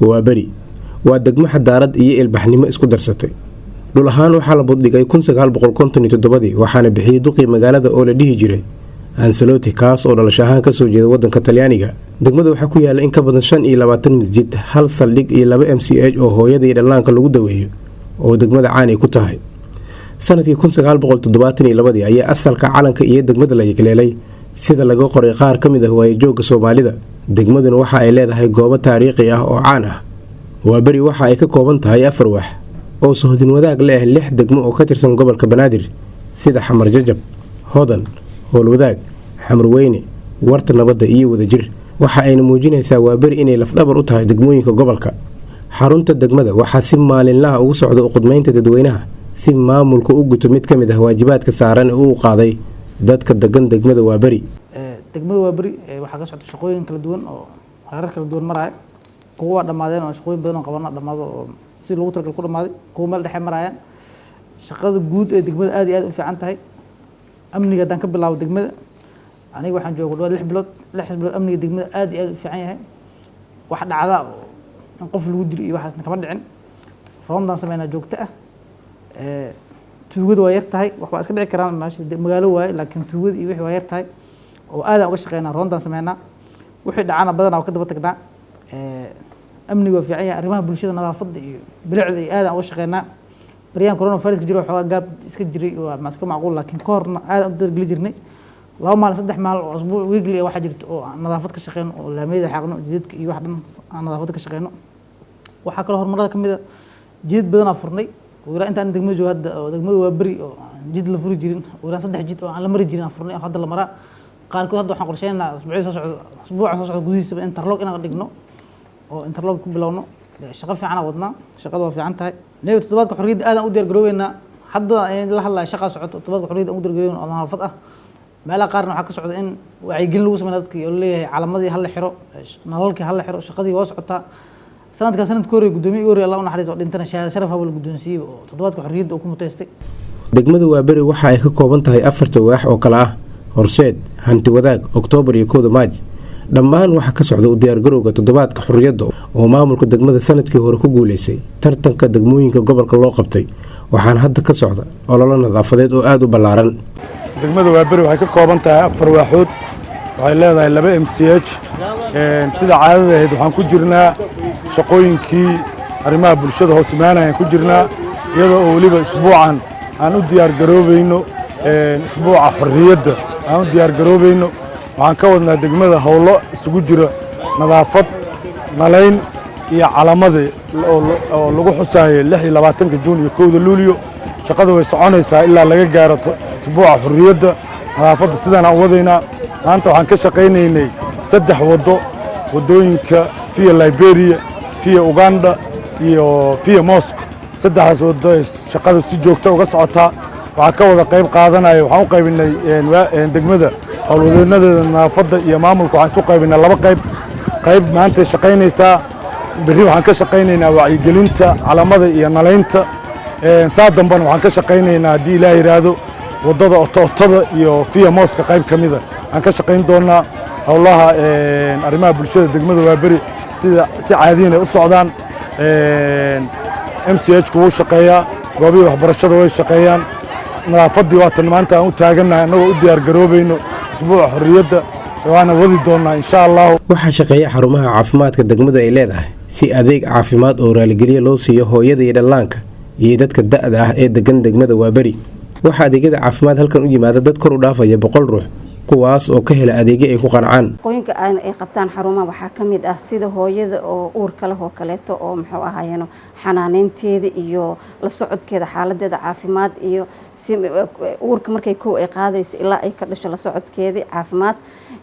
Waa Beri waa degmo xadaarad iyo ilbaxnimo isku darsatay. Dhul ahaan waxaa la buddhigay 1957-dii, waxaana bixiyey duqii magaalada oo la dhihi jiray Ansaloti, kaas oo dhalasho ahaan kasoo jeeda wadanka Talyaaniga. Degmada waxaa ku yaala in ka badan 25 masjid, hal saldhig iyo laba MCH oo hooyada iyo dhallaanka lagu daweeyo oo degmada caan ay ku tahay. Sanadkii 1972-dii ayaa asalka calanka iyo degmada la yegleelay, sida laga qoray qaar ka mid ah waayajoogga Soomaalida. Degmaduna waxa ay leedahay goobo taariikhi ah oo caan ah. Waa Beri waxa ay ka kooban tahay afar wax oo sohdin wadaag leh lix degmo oo ka tirsan gobolka Banaadir, sida Xamar Jajab, Hodan, Howlwadaag, Xamarweyne, Warta Nabadda iyo Wadajir. Waxa ayna muujinaysaa Waaberi inay lafdhabar u tahay degmooyinka gobolka. Xarunta degmada waxaa si maalinlaha ugu socda uqudmaynta dadweynaha si maamulka u guto mid ka mid ah waajibaadka saaran ee uu qaaday dadka degan degmada Waaberi. Degmada Waaberi waxaa ka socda shaqooyin kala duwan oo heerar kala duwan maraya. Kuwa waa dhammaadeen oo shaqooyin badan oo qabana dhammaado oo si loogu talagal ku dhamaaday, kuwa meel dhexe marayaan. Shaqada guud ee degmada aad iyo aad u fiican tahay. Amniga haddaan ka bilaabo, degmada aniga waxaan jooga dhawaad 6 bilood. 6 bilood amniga degmada aad iyo aad u fiican yahay. Wax dhacda oo in qof lagu dilo iyo waxaasna kama dhicin. Roondaan sameynaa joogto ah. Tuugada waa yar tahay. Wax waa iska dhici karaan, meesha magaalo waaye, laakiin tuugada iyo wixii waa yar tahay oo aadaan uga shaqeynaa. Roondaan sameynaa, wixii dhacana badanaa waa ka daba tagnaa. Amniga waa fiican yahay. Arrimaha bulshada, nadaafadda iyo bilicda iyo aadaan uga shaqeynaa. Baryahan coronavirus jiro, waxoogaa gaab iska jiray, waa iska macquul, laakiin ka horna aadaan u dargeli jirnay. 2 maalin, 3 maalin oo usbuuc weekly waxaa jirta oo aan nadaafad ka shaqeyno oo laamiyada xaaqno, jidadka iyo wax dhan aan nadaafad ka shaqeyno. Waxaa kaloo horumarada ka mid a jidad badanaa furnay. Ugu yaraan intaan degmada joogo hadda oo degmada waa Beri oo aan jid la furi jirin, ugu yaraan saddex jid oo aan la mari jirin aan furnay oo hadda la maraa. Qaarkood hadda waxaan qorsheynaynaa usbuucyada soo socda, usbuuca soo socda gudihiisaba interlock inaan dhigno oo interlock ku bilowno. Shaqo fiicanaa wadnaa, shaqada waa fiican tahay. Nebi toddobaadka xorriyadda aadaan u diyaar garoobeynaa. Hadda la hadlayo shaqaa socoto toddobaadka xorriyadda aan u diyaar garoobeyna oo nadaafad ah. Meelaha qaarna waxaa ka socda in wacyigelin lagu sameeyo dadkii oo leeyahay calamadii hala xiro, nalalkii hala xiro. Shaqadii waa socotaa. Sanadkan sanadka horey guddoomiye igu horey, Allah u naxariisto, oo dhintana, shahaado sharaf haba la guddoonsiiyey oo toddobaadka xorriyadda uu ku mutaystay. Degmada Waaberi waxa ay ka kooban tahay afarta waax oo kale ah Horseed, Hanti Wadaag, Oktoobar iyo 1-da Maaj. Dhammaan waxaa ka socda u diyaargarowga toddobaadka xorriyadda oo maamulka degmada sanadkii hore ku guuleysay tartanka degmooyinka gobolka loo qabtay, waxaana hadda ka socda ololo nadaafadeed oo aada u ballaaran. Degmada Waaberi waxay ka kooban tahay afar waaxood, waxay leedahay laba MCH. Sida caadada ahayd, waxaan ku jirnaa shaqooyinkii arrimaha bulshada hoos imaanayaan ku jirnaa, iyadoo oo weliba isbuucan aan u diyaar garoobayno isbuuca xorriyadda aan u diyaar garoobayno. Waxaan ka wadnaa degmada howlo isugu jira nadaafad, nalayn iyo calamadii oo lagu xusaayo 26-ka Juun iyo 1-da Luuliyo. Shaqada way soconaysaa ilaa laga gaaro isbuuca xorriyadda. Nadaafadda sidaan aan wadaynaa. Maanta waxaan ka shaqaynaynay saddex waddo: waddooyinka Via Liberia, Via Uganda iyo Via Moscow. Saddexdaas waddo ay shaqada si joogta uga socotaa. Waxaa ka wada qayb qaadanaya, waxaan u qaybinay degmada howlwadeenadeeda nadaafadda iyo maamulka. Waxaan isu qaybinay laba qayb. Qayb maanta shaqaynaysaa, berri waxaan ka shaqaynaynaa wacyigelinta calamada iyo nalaynta, saa dambana waxaan ka shaqaynaynaa, haddii Ilaah yidhaahdo, waddada otootada iyo Via Moscow qayb ka mida aan ka shaqayn doonaa. Howlaha arrimaha bulshada degmada Waaberi sida si caadiyan ay u socdaan. MCH ku wuu shaqeeyaa, goobihii waxbarashada way shaqeeyaan, nadaafaddii waatan maanta aan u taagannahay annagoo u diyaar garoobayno isbuuca xorriyadda, waana wadi doonnaa, insha Allahu. Waxaa shaqeeya xarumaha caafimaadka degmada ay leedahay si adeeg caafimaad oo raaligeliya loo siiyo hooyada iyo dhallaanka iyo dadka da'da ah ee degan degmada Waaberi. Waxaa adeegyada caafimaad halkan u yimaada dad kor u dhaafaya 100 ruux, kuwaas oo ka hela adeegyo ay ku qancaan. Shaqooyinka ay qabtaan xarumaha waxaa ka mid ah sida hooyada oo uurka leh oo kaleeto oo muxuu ahaayeen xanaaneynteeda iyo la socodkeeda xaaladeeda caafimaad, iyo si uurka markay kow ay qaadayso ilaa ay ka dhasho la socodkeedii caafimaad,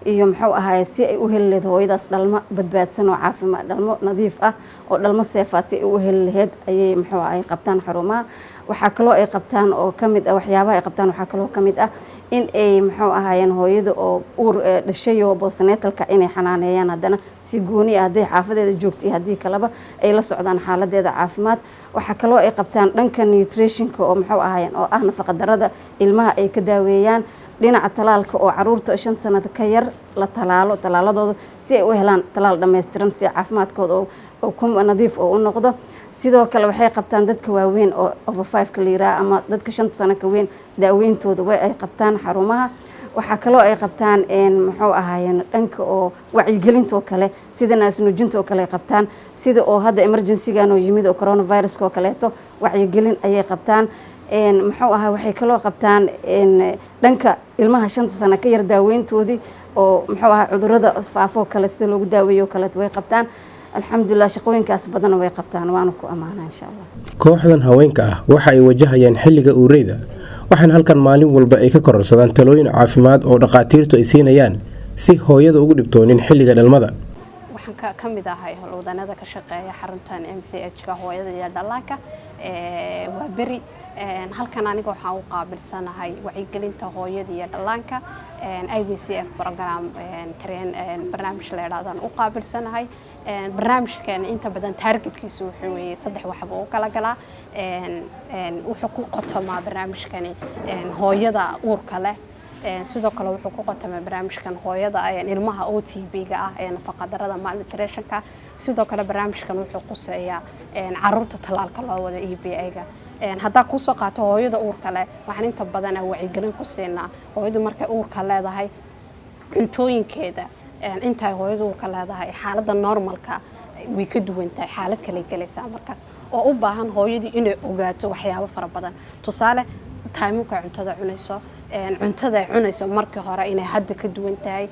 iyo muxuu ahaay si ay u heli lahayd hooyadaas dhalmo badbaadsan oo caafimaad, dhalmo nadiif ah oo dhalmo safe ah si ay u heli lahayd ayay muxuu ahay qabtaan xarumaha. Waxaa kaloo ay qabtaan oo ka mid ah waxyaabaha ay qabtaan, waxaa kaloo ka mid ah in ay muxuu ahaayeen hooyada oo uur dhashay oo postnatalka inay xanaaneeyaan haddana si gooni ah, hadday xaafadeeda joogto iyo haddii kaleba ay la socdaan xaaladeeda caafimaad. Waxaa kaloo ay qabtaan dhanka nutritionka oo muxuu ahaayeen oo ah nafaqa darada ilmaha ay ka daaweeyaan, dhinaca talaalka oo caruurta 5 sanad ka yar la talaalo talaaladooda si ay u helaan talaal dhammaystiran si caafimaadkooda oo oo ku nadiif oo u noqdo. Sidoo kale waxay qabtaan dadka waaweyn oo over 5-ka la yiraha ama dadka 5-ta sano ka weyn, daaweyntooda way ay qabtaan xarumaha. Waxaa kaloo ay qabtaan, muxuu ahaayeen, dhanka oo wacyigelinta oo kale, sida naasnuujinta oo kale ay qabtaan, sida oo hadda emergency-gan oo yimid oo coronaviruska oo kaleeto wacyigelin ayay qabtaan. Muxuu ahaa, waxay kaloo qabtaan dhanka ilmaha 5-ta sano ka yar daaweyntoodii oo, muxuu ahaa, cudurada faafo kale sida loogu daaweeyo kaleeto way qabtaan. Alxamdulilah, shaqooyinkaas badan way qabtaan, waana ku ammaanaa, insha Allah. Kooxdan haweenka ah waxa ay wajahayaan xilliga uureyda, waxaana halkan maalin walba ay ka kororsadaan talooyin caafimaad oo dhakhaatiirtu ay siinayaan si hooyada ugu dhibtoonin xilliga dhalmada. Waxaan ka mid ahay howlwadanada ka shaqeeya xaruntan MCH-ka hooyada iyo dhallaanka waa beri. Halkan aniga waxaan u qaabilsanahay wacyigelinta hooyada iyo dhallaanka. IVCF program train barnaamij la yidhahdaan u qaabilsanahay. Barnaamijkan inta badan targetkiisu wuxuu weeye saddex waxba u kala galaa. Wuxuu ku qotomaa barnaamijkani hooyada uurka leh. Sidoo kale wuxuu ku qotamay barnaamijkan hooyada ilmaha OTB-ga ah ee nafaqadarada, malnutritionka. Sidoo kale barnaamijkan wuxuu quseeyaa caruurta tallaalka loo wada EPI-ga. Haddaa kusoo qaato hooyada uurka leh, waxaan inta badan wacyigelin ku siinaa hooyadu markay uurka leedahay cuntooyinkeeda. Intay hooyadu uurka leedahay xaaladda normalka way ka duwan tahay, xaalad kale gelaysaa markaas oo u baahan hooyadii inay ogaato waxyaabo fara badan. Tusaale, time-ka cuntada cunayso, cuntada ay cunayso markii hore inay hadda ka duwan tahay,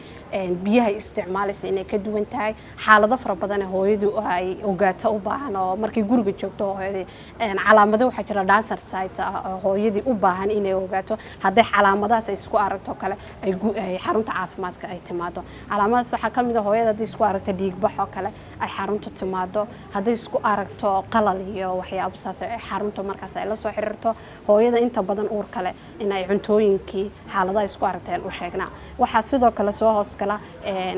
biyaha isticmaalaysa inay ka duwan tahay. Xaalado fara badan hooyadu ay ogaato u baahan oo markay guriga joogto hooyadii calaamado waxaa jira dancer site ah oo hooyadii u baahan inay ogaato. Hadday calaamadahaas ay isku aragto kale, ay xarunta caafimaadka ay timaado. Calaamadahaas waxaa ka mid ah hooyada hadday isku aragto dhiigbax oo kale, ay xarunta timaado. Hadday isku aragto qalal iyo waxyaabo saas, ay xarunta markaas ay la soo xiriirto. Hooyada inta badan uur kale inay cuntooyinkii xaaladaha isku aragteen u sheegnaa. Waxaa sidoo kale soo hoos gala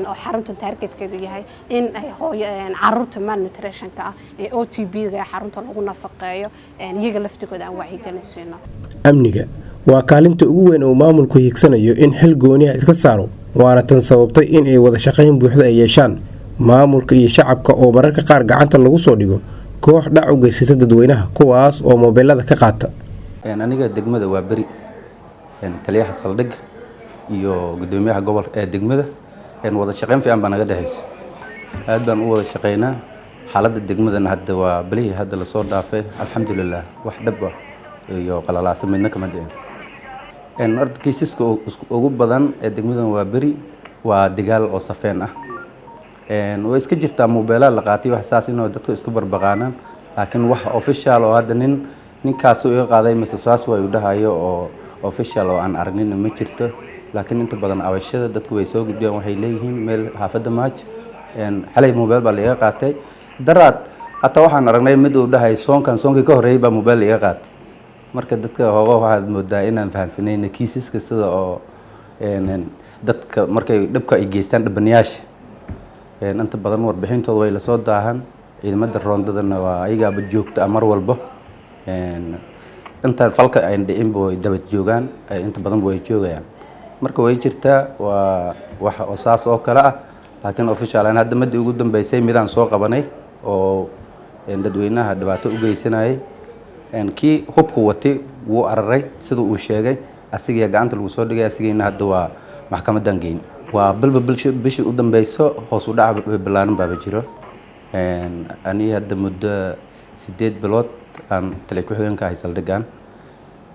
oo xarunta targetkeedu yahay in ay hooyo caruurta malnutritionka ah ee OTB-ga ee xarunta lagu nafaqeeyo, iyaga laftigooda aan wacyigelin siino. Amniga waa kaalinta ugu weyn uu maamulku hiigsanayo in xil gooniha iska saaro, waana tan sababtay in ay wada shaqayn buuxda ay yeeshaan maamulka iyo shacabka, oo mararka qaar gacanta lagu soo dhigo koox dhac u geysata dadweynaha, kuwaas oo moobeelada ka qaata. Aniga degmada waa beri, taliyaha saldhig iyo gudoomiyaha gobolka ee degmada wada shaqeyn fiican baa naga dhexaysa, aad baan u wada shaqeynaa. Xaaladda degmadana hadda waa bilihii hadda lasoo dhaafay, alxamdulilah, wax dhab ah iyo qalalaasa midna kama dhicin. Horta kiisaska ugu badan ee degmadan waa beri waa digaal oo safeen ah. Way iska jirtaa moobeelaa la qaatay, wax saas inuu dadku isku barbaqaanaan, laakiin wax official oo hadda nin ninkaasu iga qaaday mise saas waa uu dhahayo oo official oo aan aragnina ma jirto. Laakiin inta badan cabashada dadku way soo gudbiyaan, waxay leeyihiin meel xaafadda maaj xalay mobile baa la iga qaatay. Daraad hataa waxaan aragnay mid uu dhahay soonkan soonkii ka horreeyay baa mobile la iga qaatay. Marka dadka hooga waxaad moodaa inaan fahansanayna kiisaska sida oo dadka markay dhibka ay geystaan dhibanayaasha, inta badan warbixintooda way lasoo daahan. Ciidamada roondadana waa ayagaaba joogta mar walba, inta falka ayn dhicinba way daba joogaan, inta badanba way joogayaan. Marka way jirtaa waa wax oo saas oo kale ah, laakiin official aan hadda madii ugu dambeysay midaan soo qabanay oo dadweynaha dhibaato u geysanayay, kii hubku watay wuu araray sida uu sheegay, asigiya gacanta lagu soo dhigay, asigiina hadda waa maxkamadan geyn. Waa bilba bishii u dambeyso hoos u dhac bilaaran baaba jiro. Aniga hadda muddo 8 bilood aan taliya ku-xigeenka ahay saldhigan,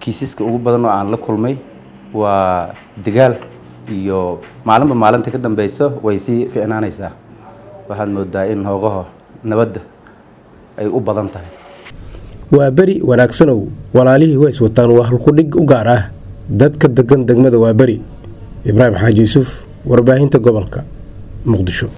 kiisaska ugu badan oo aan la kulmay waa dagaal, iyo maalinba maalinta ka dambeyso way sii ficnaanaysaa. Waxaad moodaa in hoogaho nabadda ay u badan tahay. Waa beri wanaagsanow, walaalihii way iswataan waa halkudhig u gaar ah dadka degan degmada waa beri. Ibraahim Xaaji Yuusuf, warbaahinta gobolka, Muqdisho.